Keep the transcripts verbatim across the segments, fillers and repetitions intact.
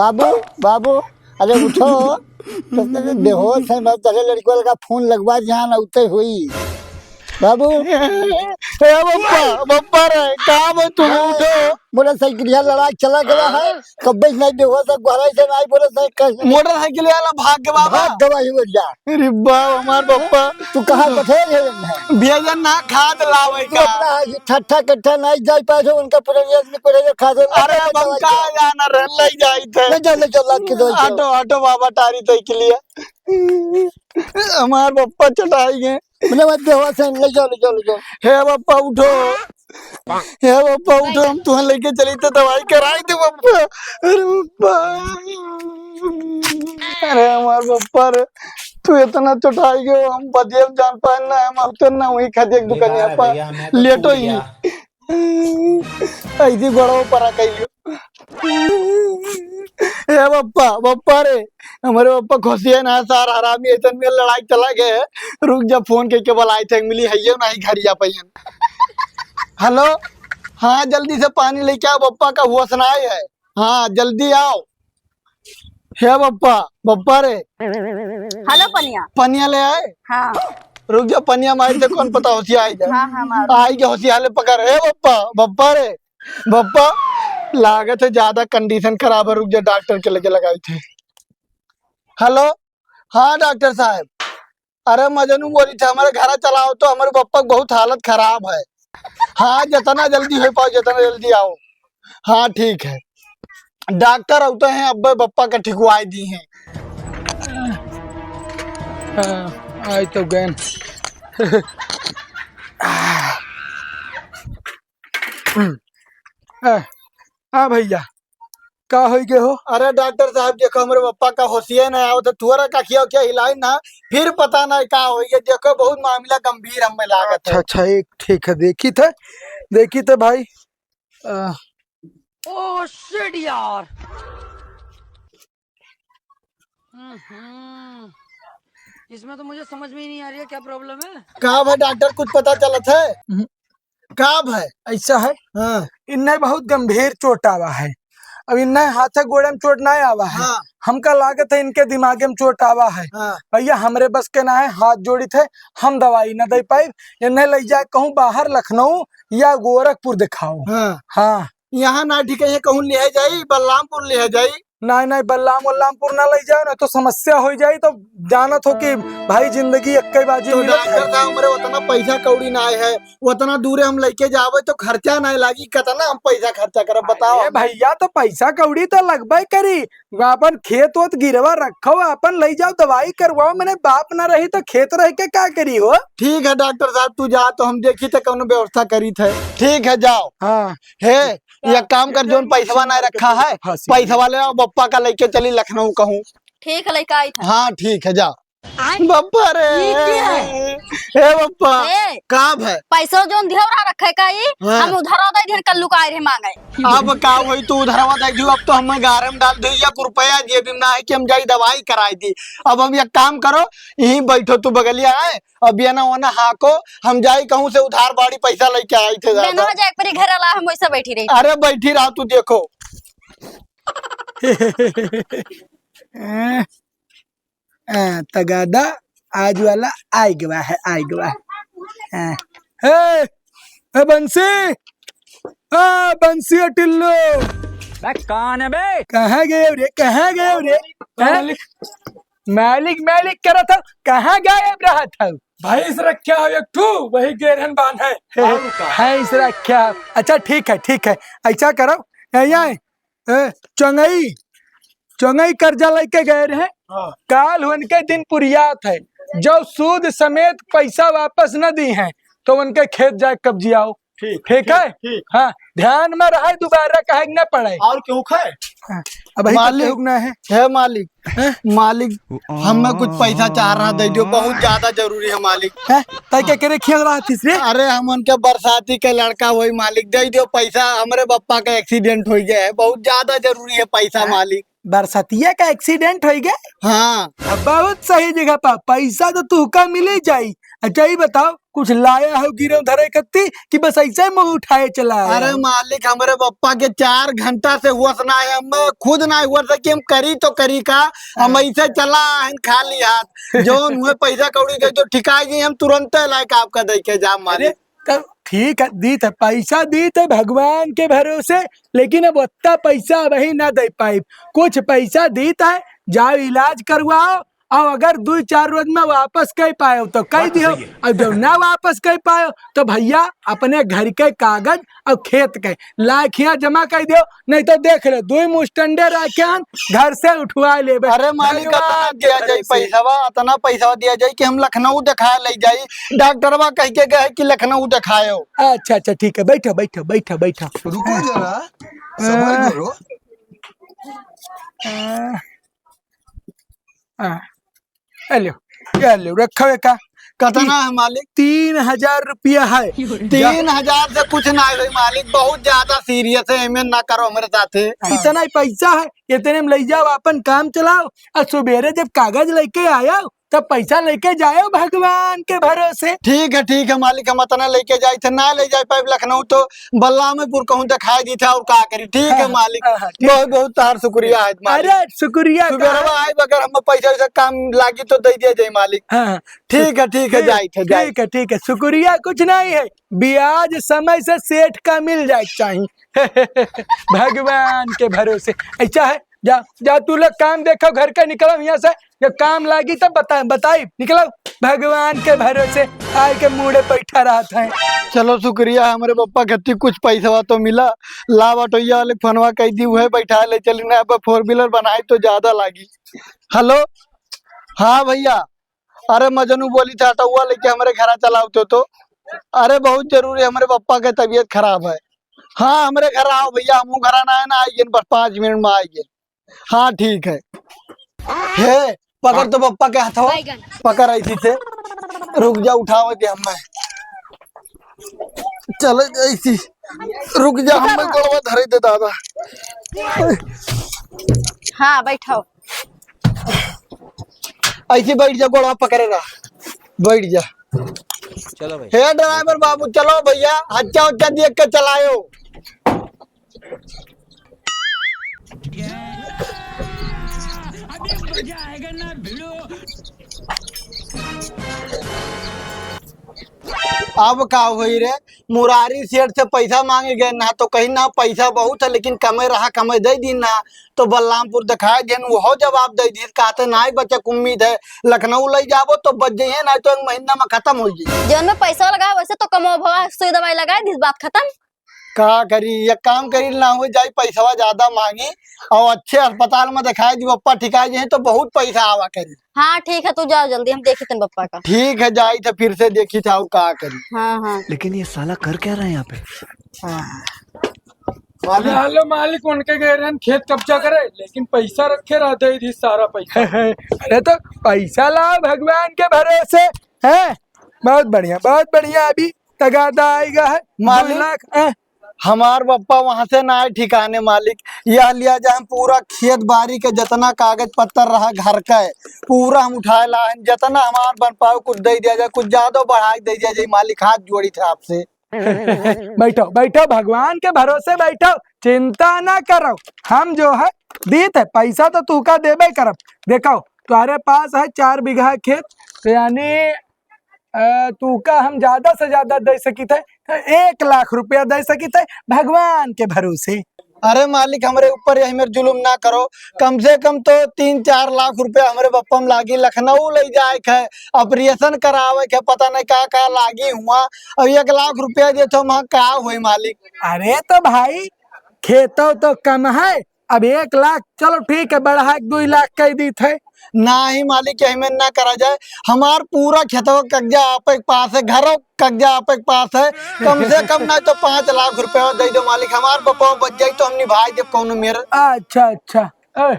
बाबू, बाबू, अरे उठो। तो तेरे बेहोश है, मैं तेरे लड़के वाला का फोन लगवा दिया ना, उठते हुई। बाबू। ए बप्पा, बप्पा रे, कहाँ बा तू? उठो। मोटरसाइकिल यहाँ लड़ा के चला गया है, कब्बे से नहीं बेहोश है, गोहराई से नहीं बोले से कैसे? मोटरसाइकिल वाला भाग गवा बा। भाग गवा ही बढ़िया। अरे बाप, हमार बप्पा। तू कहाँ बैठे रहे हैं? भेजन ना खाद लावे तू का। अपना ठट्ठा कट्ठा नहीं जाई पाए थे, उनका पुरानी आदमी को रहे खाद लावे अरे का अब हम दवाई का का। जाना रे, ले जाई थे। ले जा, ले जा, लाग के दवाई का। हटो, हटो बाबा, टारी तो के लिए। हमार बप्पा चटाई गए। मने मत बेहोश है, ले जाओ, ले जाओ, ले जाओ। हे बप्पा उठो, हे बप्पा उठो, हम तुहं लेके चली तो दवाई कराई दे बप्पा। अरे बप्पा, अरे हमार बप्पा रे, तू इतना चटाई गयो, हम बदियम जान पाए ना, हम उतर ना वही खादी एक दुकानिया पा लेटो ही। ऐसी गोड़ों पर आ गई। ए बप्पा, बप्पा रे, हमरे बप्पा खुशिये ना सार हरामी ऐसन में लड़ाई चला गए। रुक जा, फोन के केवल आई थे, मिली है ये नहीं घरिया पहियन। हेलो, हाँ जल्दी से पानी लेके आओ, बप्पा का होश ना आए है। हाँ जल्दी आओ। हे बप्पा, बप्पा रे। हेलो पनिया। पनिया ले आए? हाँ। रुक जा, पनिया मारी थे, कौन पता होशिया आई जाए। हाँ, हाँ, मारो। आई के होशिया ले पकड़। हे बप्पा, बप्पा रे, बप्पा, लागत है ज्यादा कंडीशन खराब है, रुक जा, डॉक्टर के लगे लगाई थे। हेलो, हाँ डॉक्टर साहब, अरे मजनू बोली थे, हमारे घर चलाओ तो हमारे बप्पा के बहुत हालत खराब है। हाँ, जितना जल्दी हो पाओ, जितना जल्दी आओ। हाँ, ठीक है, डॉक्टर आते हैं, अब्बे बप्पा का ठिकवाई दी हैं। हाँ, आई तो गए। आ, आ भैया, का होई गए हो? अरे डॉक्टर साहब, देखो हमरे पप्पा का होशिये ना आवत है, थोड़ा का खिया खिया हिलाई ना, फिर पता ना का होई गए। देखो बहुत मामला गंभीर हमें लागत है। अच्छा, अच्छा, एक ठीक है, देखी थे, देखी थे भाई। आ, ओ शिट यार। हम्म, इसमें तो मुझे समझ में ही नहीं आ रही है, क्या प्रॉब्लम है? का भाई डॉक्टर, कुछ पता चलत है? हम्म। का भाई? ऐसा है, हाँ। इन्हें बहुत गंभीर चोट आवा है। अब इन्हें हाथ गोड़े में चोट ना आवा है। हाँ। हमका लागत है इनके दिमागे में चोट आवा है। हाँ। भैया, हमरे बस के ना है, हाथ जोड़ी थे, हम दवाई ना दे पाइब। इन्हें ले जाए कहूँ बाहर लखनऊ या गोरखपुर दिखाओ। हाँ। हाँ। यहाँ ना ठीक है, कहूँ लिहे जाई, बलरामपुर लिहे जाई। नहीं, नहीं, बलराम वलरामपुर ना ले जाओ, ना तो समस्या हो जाई। तो जानत हो कि भाई जिंदगी एक्के बाजी तो मिलत है। डॉक्टर साहब, हमरे उतना पैसा कौड़ी ना है, उतना दूरे हम लेके जावे तो खर्चा ना लागी, कितना हम पैसा खर्चा करब बताओ? अरे भैया, तो पैसा कौड़ी तो लगबे करी, अपन खेत वोत गिरवा रखो, अपन ले जाओ, दवाई करवाओ, मैंने बाप ना रही तो खेत रह के का करी हो? ठीक है डॉक्टर साहब, तू जा तो हम देखी थे कौनो व्यवस्था करी थे। ठीक है, जाओ। हाँ। हे, एक काम कर, जोन पैसवा ना रखा है, हाँ, सी। पैसवा ले आओ, बप्पा का लेके चली लखनऊ कहूँ। ठीक है, लेके आई था। हाँ, ठीक है, जा। बप्पा रे। ई क्या है? ए बप्पा, ए, का भाई? पैसा जोन दिहव रहा रखे का ई, हाँ। हम उधार दे दिहन, कल लुकाए रहे मांगे। अब का होई, तू उधारवा दे दियो, अब तो हम गारे में डाल दे, एक रुपया जेब में ना है कि हम जाई दवाई कराई दी। अब हम एक काम करो, यहीं बैठो तू बगलिया है, अब ये ना वो ना हाँको, हम जाई कहूँ से उधार बाड़ी पैसा लेके आई थे ज्यादा। बेनवा जाए परी घर वाला, हम वैसे बैठी रही। अरे बैठी रहा तू, देखो। आ, तगादा आज वाला आइ गवा है, आइ गवा है। आ, ए, ए बंसी, ए बंसी टिल्लू। बे कौन है बे? कहाँ गए रे, कहाँ गए रे? हैं? मालिक, मालिक करत हो, कहाँ गायब रहत हो? भैंस रख्या हो एक ठू, वही गेरहन बांध है। और का? भैंस रख्या हो। अच्छा, ठीक है, ठीक है, ऐसा करो, यहाँ ए, चंगई, चंगई कर्जा लेके गए रहे। हाँ। काल उनके दिन पुरियात है, जब सूद समेत पैसा वापस न दी हैं, तो उनके खेत जाए कब्जियाओ। ठीक, ठीक है? ठीक। हाँ, ध्यान में रहे, दोबारा कहे के न पड़े। और क्यों खाए? हाँ, अब यही मालिक, कहूँ ना है। हे मालिक, हैं? मालिक, हमें कुछ पैसा चाह रहा, दे दियो, बहुत ज्यादा जरूरी है मालिक। हैं? तै के करे खेल रहा थिस रे? अरे, हम उनके बरसाती के लड़का होई मालिक, दे दियो पैसा, हमरे बप्पा का एक्सीडेंट हो गया है, बहुत ज्यादा जरूरी है पैसा हैं? मालिक। बरसतिया का एक्सीडेंट हो गया? हाँ। अब बहुत सही जगह पर पैसा तो तुहका मिले जाई। अच्छा, ये बताओ, कुछ लाया हो गिरव धरे कत्ती कि बस ऐसे मुँह उठाए चला आया अरे हो? मालिक, हमरे बप्पा के चार घंटा से हुवस ना है, हम खुद ना हुवस है कि हम करी तो करी का, हम हाँ। ऐसे चला आहिन खाली हाथ। जौन हुए पैसा कौड़ी दे तो ठिकाई जी, हम तुरंते लाइके आपका दे के जाब अरे, मालिक। तब ठीक है, दीत है, पैसा दीत है भगवान के भरोसे, लेकिन अब ओत्ता पैसा अबहीं ना दे पाइब। कुछ पैसा दीत है, जाओ इलाज करवाओ, और अगर दुइ चार रोज में वापस कइ पायो तो कइ बात तो दियो, सही है। और जब ना वापस कइ पायो तो भइया अपने घर के कागज और खेत के लाइके हियाँ जमा कइ दियो, नहीं तो देख ले, दुइ मुस्टंडे राख्यान घर से उठवाइ लेबे। अरे मालिक, भगवान अतना के दिया जाई भरोसे। पैसवा, अतना पैसवा दिया जाई कि हम लखनऊ देखाए लइ जाई। डॉक्टरवा कहिके गए कि लखनऊ देखायो। अच्छा, अच्छा, ठीक है, बैठो, बैठो, बैठो, बैठो। रुको जरा, सबर हाँ। करो। हाँ। हाँ। ये लो, ये लो, रखो एका। कतना है मालिक? तीन हजार रुपया है। तीन हजार से कुछ ना होई मालिक, बहुत ज्यादा serious है, एमे ना करो हमरे साथे। इतना ही पैसा है, इतने में लइ जाओ, अपन काम चलाओ, और सुबेरे जब कागज लइके आयो, तब पैसा लइके जायो भगवान के भरोसे। ठीक है, ठीक है मालिक, हम अतना लइके जाई थे, ना लइ जाए पाइब लखनऊ तो बलरामपुर कहूँ देखाई दी था और का करी। ठीक है हाँ, मालिक, हाँ, हाँ, ठीक। बहुत बहुत तार शुक्रिया है मालिक। अरे शुक्रिया का सुबेरवा आइब, अगर हम पैसा वैसा काम लागी तो दे दिया जाए मालिक। हाँ, हाँ। ठीक है, ठीक है, ठीक, जाई थे, जाई। ठीक है, ठीक है, शुक्रिया कुछ नहीं है, ब्याज समय से सेठ का मिल जाए के चाही। भगवान के भरोसे ऐसा है, जा, जा तू लोग काम देखो, घर के निकलो यहाँ से, जब काम लागी तब बता, बताई, निकलो। भगवान के भरोसे आए के मूड़े बैठा रहत है। चलो शुक्रिया, हमरे पप्पा खातिर कुछ पैसवा तो मिला। लाव ऑटोया वाले फोनवा कइ दी, उहे बैठा ले चली ना, अब four wheeler बनाई तो ज्यादा लागी। हेलो, हाँ भइया, अरे मजनू बोली था, ऑटोवा लेके हमरे घरा चला आवते तो। अरे बहुत जरूरी, हमरे पप्पा के तबीयत खराब है। हाँ, हमरे घर आओ भइया, हमहू घरा ना है ना, आइए बस पाँच मिनट में आइए। हाँ, ठीक है। हे, पकड़ तो पप्पा के हथवा, बैगन। पकड़ ऐसी से, रुक जा, उठावे दे हमें। चल ऐसी, रुक जा, हमें गोड़वा धरे दे दादा। हाँ, बैठो। ऐसी बैठ जा, गोड़वा पकड़े रहा, बैठ जा। चलो भाई। हे ड्राइवर बाबू, चलो भइया, अच्छा उच्चा देख के चलायो। अब का होई रे, मुरारी सेठ से पैसा माँगे गए ना, तो कहीं ना पैसा बहुत है, लेकिन कमे रहा, कमे दइ दी ना, तो बलरामपुर देखाए देन, उहो जवाब दइ दी, कहते नाहीं बचे के उम्मीद है, लखनऊ लइ जाबो तो बच जइहैं, नाहीं तो एक महीना में खतम होइ जइहैं। जौन में पैसा लगाए, वैसे तो कमो भवा, सुई दवाई लगाए दी, बात खतम। का करी, एक काम करी, ना होइ जाई, पैसवा ज्यादा माँगी और अच्छे अस्पताल में देखाए दी, पप्पा ठिकाए जइहैं तो बहुत पैसा आवा करी। हाँ, ठीक है, तू जाओ जल्दी, हम देखी तन पप्पा का। ठीक है, जाई तो फिर से देखी था और का करी। हाँ, हाँ। लेकिन ये साला कर क्या रहा है यहाँ पे? हाँ। मालिक। हेलो मालिक, उनके गए रहन खेत कब्जा करे, लेकिन पैसा रखे रहते ही सारा पैसा। अरे तो पैसा लाओ भगवान के भरोसे, हैं? बहुत बढ़िया, बहुत बढ़िया। अभी तगादा आएगा है, मालिक। दो लाख, हैं? हमार पप्पा वहाँ से ना आए ठिकाने मालिक। यह लिया जा, हम पूरा खेत बारी के जितना कागज पत्तर रहा घर का है, पूरा हम उठाए ला हैं। जितना हमार बन पाओ कुछ दे दिया जाए, कुछ ज्यादा बढ़ाई दे दिया जाए मालिक, हाथ जोड़ी थे आपसे। बैठो, बैठो, भगवान के भरोसे बैठो, चिंता ना करो। हम जो है दीत है, पैसा तो तू का देबे करब। देखो, तुम्हारे पास है चार बीघा खेत, तो यानी, अ, तू का हम ज्यादा से ज्यादा दे सकित है, तो एक लाख रुपया दे सकित है भगवान के भरोसे। अरे मालिक, हमरे ऊपर यही मेर जुलुम ना करो, कम से कम तो तीन चार लाख रुपया हमरे बप्पा में लागी, लखनऊ ले जाए के है, operation करावे के, पता नहीं का का लागी हुआ। अब एक लाख रुपया दे तो वहाँ का होई मालिक? अरे तो भाई, खेतो तो कम है, अब एक लाख, चलो ठीक है, बढ़ा के दुई लाख कह दी थे। नाही मालिक, यही में ना करा जाए, हमार पूरा खेतवा कब्जा आपे के पास है, घरो कब्जा आपे के पास है, कम से कम ना तो पाँच लाख रुपया दे दो मालिक, हमार बप्पा बच जाई तो हम निभाई देब कौनो मेर। अच्छा, अच्छा, ए,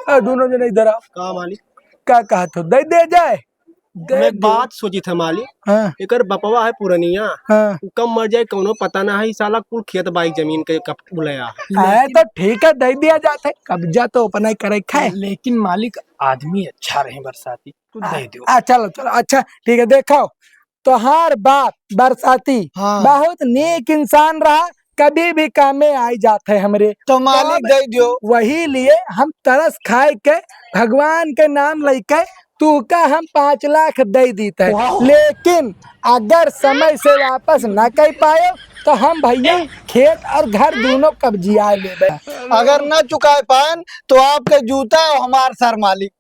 ए, दोनों जने इधर आओ। का मालिक? का कहत हो, दे दे जाए? दे हम एक दे। बात सोची था मालिक, हाँ। एकर बपवा है पुरनिया, हाँ। उ कब मर जाए कौनो पता ना है, ई साला कुल खेत बाई जमीन के कब बुलाया है। अरे तो ठीक है, दे दिया जात है, कब्जा तो अपना ही करे के है। लेकिन मालिक आदमी अच्छा रहे बरसाती, तू आ, दे दो। आ, चलो, चलो, अच्छा, ठीक है, देखो, तोहार बाप बरसाती हाँ। बहुत नेक इंसान रहा, कभी भी काम में आई जात है हमरे। तो मालिक तो दे दियो। वही लिए हम तरस खाए के भगवान के नाम लेके तू का हम पाँच लाख दे दीत है, वाह। लेकिन अगर समय से वापस न कर पाए तो हम भैया खेत और घर दोनों कब्जिया लेबे। अगर न चुका पाएन तो आपके जूता और हमार सर मालिक।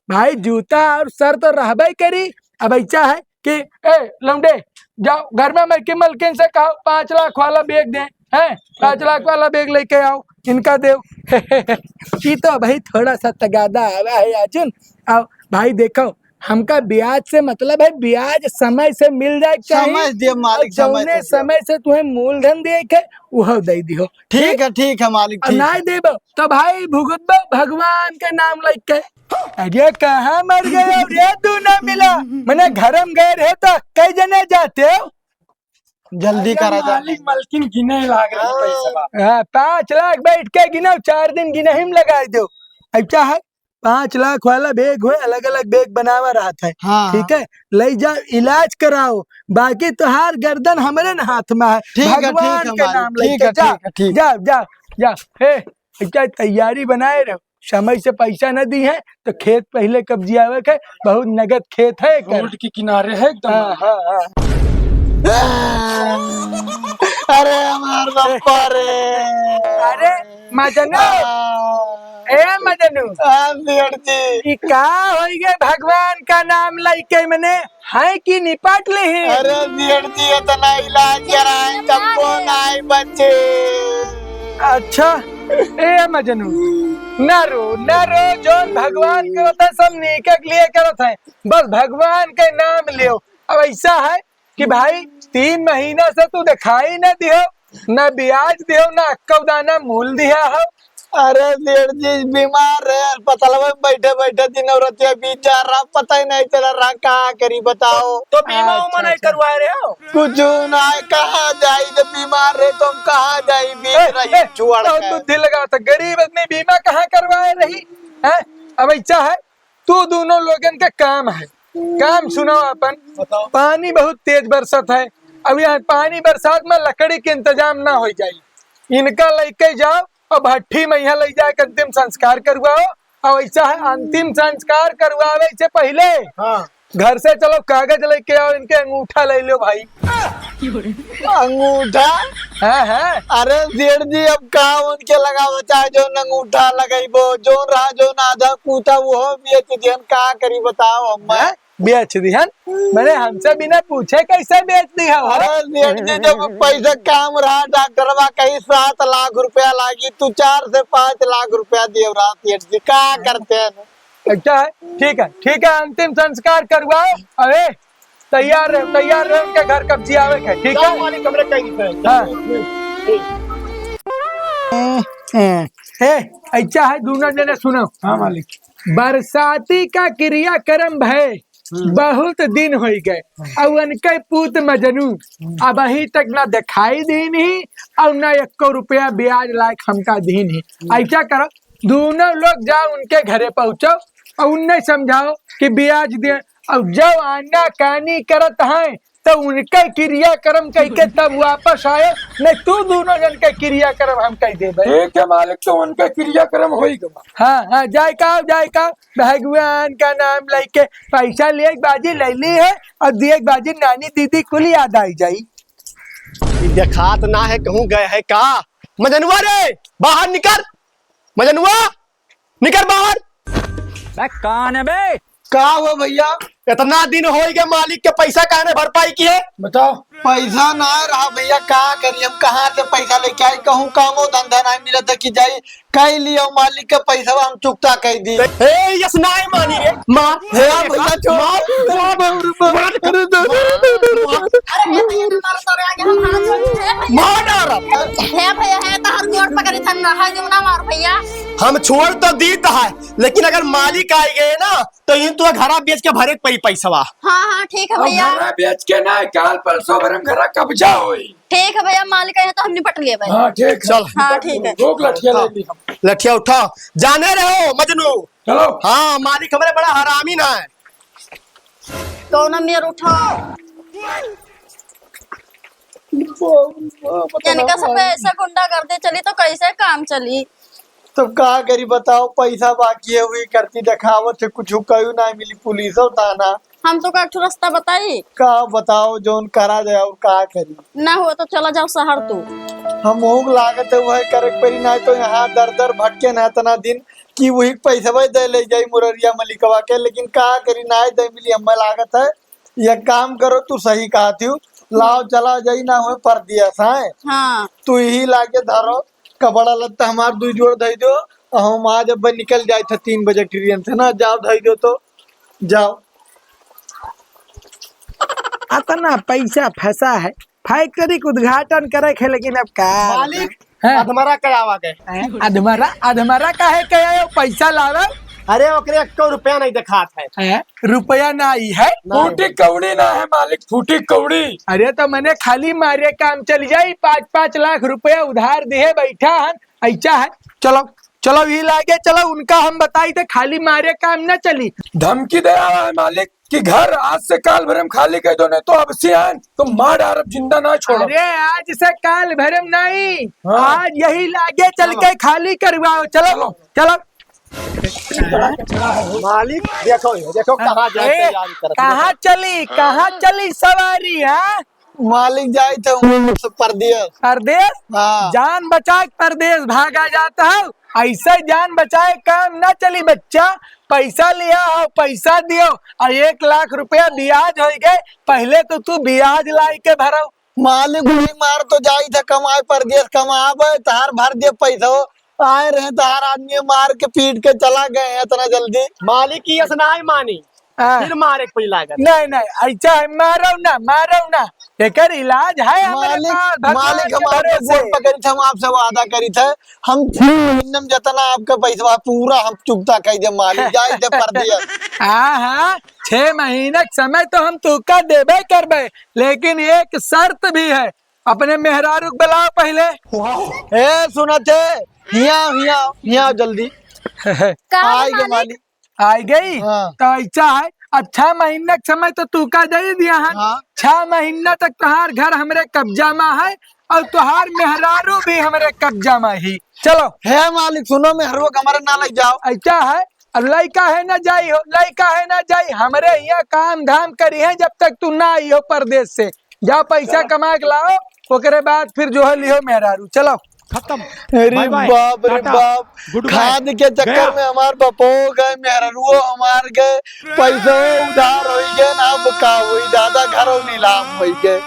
भाई, जूता और सर तो रहबे करी। अब ऐसा है कि ए लौंडे, जाओ घर में मलकिन मलकिन से कहो पाँच लाख वाला बैग दे, हैं, पाँच लाख वाला बैग लेके आओ, इनका देव। ई तो भाई थोड़ा सा तगादा आवा है अर्जुन। आओ भाई, देखो, हमका ब्याज से मतलब है, ब्याज समय से मिल जाए के चाही। समय दे मालिक, और समय जौने से दे। समय से तुम्हें मूलधन दिए के, उहो दे दिहो। ठीक है, ठीक है मालिक, और ठीक ना है। देबो तो भाई भुगतबो भगवान के नाम लेके। अरे कहाँ मर गए रे, तू ना मिला, मने घर में गए रहे तो कई जने जाते हो? जल्दी अरे करा जा। मालिक मलकिन गिने लाग रहे पैसा। हाँ, पाँच लाख बैठ के गिनो, चार दिन गिने ही में लगाई दो। अच्छा है, पाँच लाख वाला बैग होए, अलग-अलग बैग बनावा रहत है। हाँ, ठीक हाँ। है, लई जाओ, इलाज कराओ, बाकी तोहार गर्दन हमरे न हाथ में है, ठीक है, ठीक भगवान है के मालिक, नाम ठीक लेके है, जा, ठीक है, ठीक। जा, जा, जा। हे, क्या तैयारी बनाए रहो, समय से पैसा न दी है तो खेत पहले कब्जियावे के, बहुत नगद खेत है एकर। रोड के किनारे है एकदम। हाँ, हाँ, हाँ। अरे हमार बापा रे। अरे मजनू, हाँ। ए मजनू। हाँ, सेठ जी। ई का होई गे भगवान का नाम लइके मने है कि निपट ले ही? अरे सेठ जी, इतना इलाज कराए, तब को नाई बचे। अच्छा, ए मजनू, ना रो, ना रो, जौन भगवान करत है, सब नेके के लिए करत है। बस भगवान के नाम लियो। अब ऐसा है, कि भाई, तीन महीना से तू दिखाई न दिहो, न ब्याज दिहो, न अक्कौ दाना मूल दिहा हो। अरे सेठ जी, बीमार रहे, अस्पताल में बैठे बैठे दिन और रतिया बीत जा रहा, पता ही नहीं चला रहा, का करी बताओ। तो बीमा उमा अच्छा, नहीं अच्छा। करवाए रहे हो? कुछ ना, कहाँ जाई, जब बीमार रहे तो हम कहाँ जाई, बीच ए, रही ए, छुआड़ तो के। बुद्धि लगा, तो गरीब आदमी बीमा कहाँ करवाए रही? हैं? अब ऐसा है, तू दोनों लोगन के काम है, काम सुनाओ अपन। बताओ। पानी बहुत तेज बरसत है, अब यहाँ पानी बरसात में लकड़ी के इंतजाम ना हो जाई, इनका लेके जाओ और भट्ठी में यहाँ ले जाके अंतिम संस्कार करवाओ। और ऐसा है, अंतिम संस्कार करवावे से पहले हाँ। घर से चलो कागज लेके आओ, इनके अंगूठा ले लो भाई। अंगूठा? हाँ, हाँ। अरे सेठ जी, अब का उनके लगावा, चाहे जौन अंगूठा लगइबो, जौन रहा, जौन आधा कूता, वो बेच दिहन, का करी बताओ हम? हैं? बेच दिहन? मने हमसे बिना पूछे कैसे बेच दिहा हो? अरे सेठ जी, जब पैसा काम रहा, डॉक्टरवा कही सात लाख रुपया लागी, तू चार से पाँच लाख रुपया दियो रहा सेठ जी, का करते हैं? अच्छा है, ठीक है, ठीक है, अंतिम संस्कार करवाओ। अरे तैयार रहे, तैयार रहे, उनके घर कब्जियावे के, ठीक है? जाओ मालिक, हमरे कहीं से। हाँ। ए, ए, ए, अच्छा है, दोनों जने सुनो। हाँ मालिक। बरसाती का क्रियाक्रम भय हम्म। बहुत दिन होई गए, हम्म। और उनके पूत मजनू हम्म। अबहीं तक ना दिखाई दीन ही और ना एको रुपया ब्याज लायक हमका दीन ही। हम्म। ऐसा करो, दोनों लोग जाओ उनके घरे पहुँचो और उन्हें समझाओ कि ब्याज दे, और जब आनाकानी करत हैं तो उनके क्रियाक्रम कइके तब वापस आए, नहीं तू दोनों जन के क्रियाक्रम हम कह देबे। ठीक है मालिक, तो उनके क्रियाक्रम होई गवा। हाँ, हाँ, जाए का, जाए का, भगवान का नाम लेके पैसा लिए बाजी ले ली है और दिए बाजी नानी दीदी कुल याद आई जाई। ई देखात ना है, कहूँ गए है का? मजनुआ रे, बाहर निकर, मजनुआ। निकर बाहर। बे, कौन है बे? का हो भैया? इतना दिन होई गए, मालिक के पैसा काहे न भरपाई किहे? बताओ। पैसा ना रहा भैया, का करी हम, कहाँ से पैसा लेके आई? कहूँ कामो धंधा ना मिलत है कि जाई कई लियो मालिक के पैसा हम चुकता कर दी। ए, यस नाय मानी रे, मार। हे भैया, छोड़। मार, मार, मार, मार। अरे भैया, अरे भैया, अरे भैया, अरे भैया। मार डाल। हे भैया, हे तोहर गोड़ पकड़ी थन रहा, जो ना मार भैया। हम छोड़ तो दीत है, लेकिन अगर मालिक आ गए ना, तो इन तो घरा बेच के भरे पई पैसवा। हाँ, हाँ, ठीक है अब भैया। घरा बेच के ना, काल परसों भर हम घरा कब्जा होई। ठीक है भैया, मालिक आए तो हम निपट लिए भाई। हाँ, ठीक है। चल। हाँ, ठीक है। रोक लठिया ले ली हम। लठिया उठा। जाने रहो, मजनू। चलो। हाँ, मालिक हमरे बड़ा हरामी ना है। कौन मेर उठाओ? यानी का सब ऐसा गुंडागर्दी चली तो कैसे काम चली? तब का करी बताओ, पैसा बाकी है, वही करती देखावत है, कुछ कयू ना मिली, पुलिस और थाना। हम तो का एक ठो रास्ता बताई? का बताओ, जौन करा जाए और का करी? ना हो तो चला जाओ शहर तू। हम होग लागत है वह करे के पड़ी, ना तो यहाँ दर दर भटके ना इतना दिन कि वही पैसवा दे ले जाई मुररिया मलिकवा के, लेकिन का करी, ना दे मिली, हमें लागत है। एक काम करो, तू सही कहत हो, लाओ चला जाई ना हुए परदेस, हैं? हाँ। तू यही लाके धरो, कपड़ा लत्ता हमार दुई जोड़ धई दो, और हम आज अब निकल जाए थे तीन बजे ट्रेन से ना, जाओ धई दो तो जाओ। अतना पैसा फंसा है, फैक्ट्री के उद्घाटन करे के, लेकिन अब का मालिक, हैं? अधमरा करावा गए। हैं? अधमरा, अधमरा काहे कहे हो? पैसा लावे। अरे, ओकरे एको रुपया नहीं देखात है। हैं? रुपया नहीं है? नहीं। फूटी कौड़ी ना है मालिक, फूटी कौड़ी। अरे, तो मने खाली मारे काम चल जाई, पाँच पाँच लाख रुपया उधार दिहे बैठा हन, ऐसा है। चलो, चलो, ई लागे, चलो, उनका हम बताई थे, खाली मारे काम न चली। धमकी दे रहा है मालिक कि घर आज से काल भरे में खाली कर दो, नहीं तो अब से आन तो मार डारब, जिंदा ना छोड़ब। अरे, आज से काल भरे में नहीं, हाँ। आज यही लागे चल के खाली करवाओ। चलो, चलो। चलो। मालिक, देखो, देखो, कहाँ जाए ए, तैयारी करत है। कहाँ चली, कहाँ चली सवारी, हाँ? मालिक, जाइत है हम लोग सब परदेस। परदेस? हाँ। जान बचाए के परदेस भागा जात है। ऐसे जान बचाए काम ना चली बच्चा। पैसा लिया हो, पैसा दियो, और एक लाख रुपया ब्याज होइ गए। पहले तो तू ब्याज लाई के भरो। मालिक, वही मार तो जाइत है कमाए परदेस, कमाबे, तहार भर दे पैसा हो। आए रहे तहार आदमी, मार के पीट के चला गए हैं इतना जल्दी। मालिक की असनाई मानी। हाँ। फिर मारे के पड़ी लागत। नहीं, नहीं, ऐसा है, मारो ना, मारो ना। एकर इलाज है हमारे मालिक, पास, भगवान मालिक, के हम आपके भरोसे। गोड़ पकड़ी थे, हम आपसे वादा करी थे, हम छह महीने में जितना आपका पैसा पूरा हम चुकता कर दे मालिक, जाए थे परदेस। हाँ, हाँ, छह महीने के समय तो हम तुका देबे करबे, लेकिन एक शर्त भी है, अपने मेहरारू के बुलाओ पहले। ए, सुनत है, हिया, हिया, हिया जल्दी। कहाँ आई गे मालिक? मालिक। आई गई? हाँ। तो ऐसा है, अब छह महीना के समय तो तुका दे दिया है। हाँ। छह महीना तक तुहार घर हमरे कब्जा में है और तुहार मेहरारू भी हमरे कब्जा में ही। चलो। हे मालिक, सुनो, मेहरुआ के हमरे ना ले जाओ। ऐसा है, अब लइका है ना जाई हो, लइका है ना जाई, हमरे हियाँ काम धाम करी है जब तक तू ना आई हो परदेस से। जा पैसा कमा के लाओ, ओकरे बाद फिर जो है लिहो मेहरारू। चलो। खत्म। अरे बाय बाय, बाप रे टाटा, बाप, गुड बाय, खाद के चक्कर गया। में हमार बपो गए, मेहररुओ हमार गए, पैसो उधार होइ गए, ना अब का होई दादा, घरो नीलाम होइ गए।